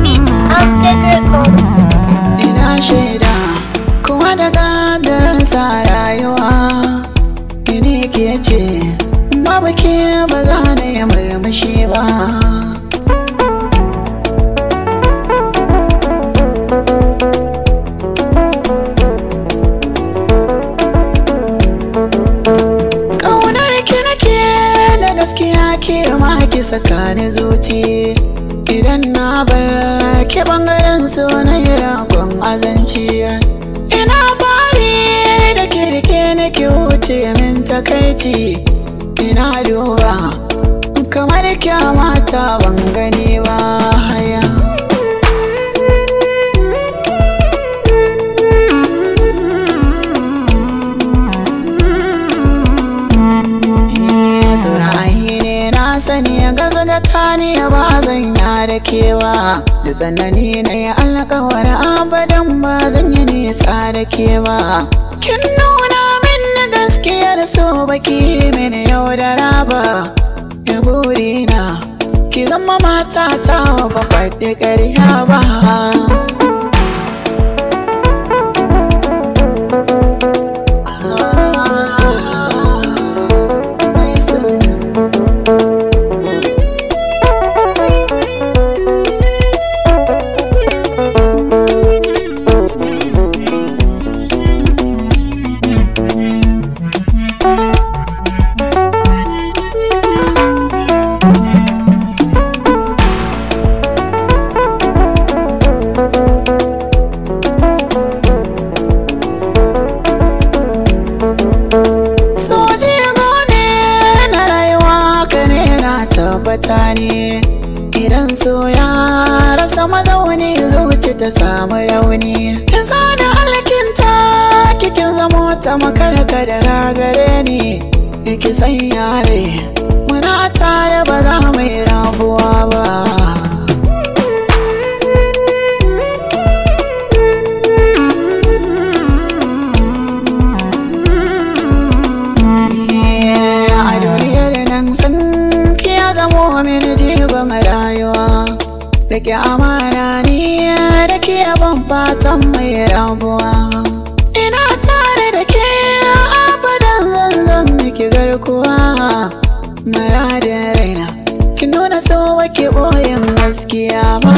Beat Amjad Records. Ina shaida kuma da gadarsa rayuwa, ini ke ce babu ke ba za na yi murmushi ba. Ƙaunar ki nake da gaskiya ke ma ki saka ni zuci. Idan na bar ke bangaren so na yi ragon azanci. Ina bari da kirke nake wuce min takaici. Ina duba kamar kyamata ban gani ba haya. Ra'ayi ne na sani gazgata ne ba zan ya da kewa. Da tsanani na yi alkawar abadan ba zan yi nisa da kewa. Kin nuna min na gaskiyar so baki mini yau da raba. Ya burina ki zama mata ta ba faɗi ƙarya ba. Tabbata ne idan so ya rasa mazauni zuci ta samu rauni. In zana alkinta kikin zamo ta makarka da ragare ni. Ki san yare muna tare ba za mu yi rabuwa ba. A duniyar nan sun zamo mini jigon rayuwa. Rike amana ni da ke ban fatan mai rabuwa. Ina tare da ke abadan zanzan miki garkuwa. Muradin raina ki nuna so wake boyin gaskiya ba.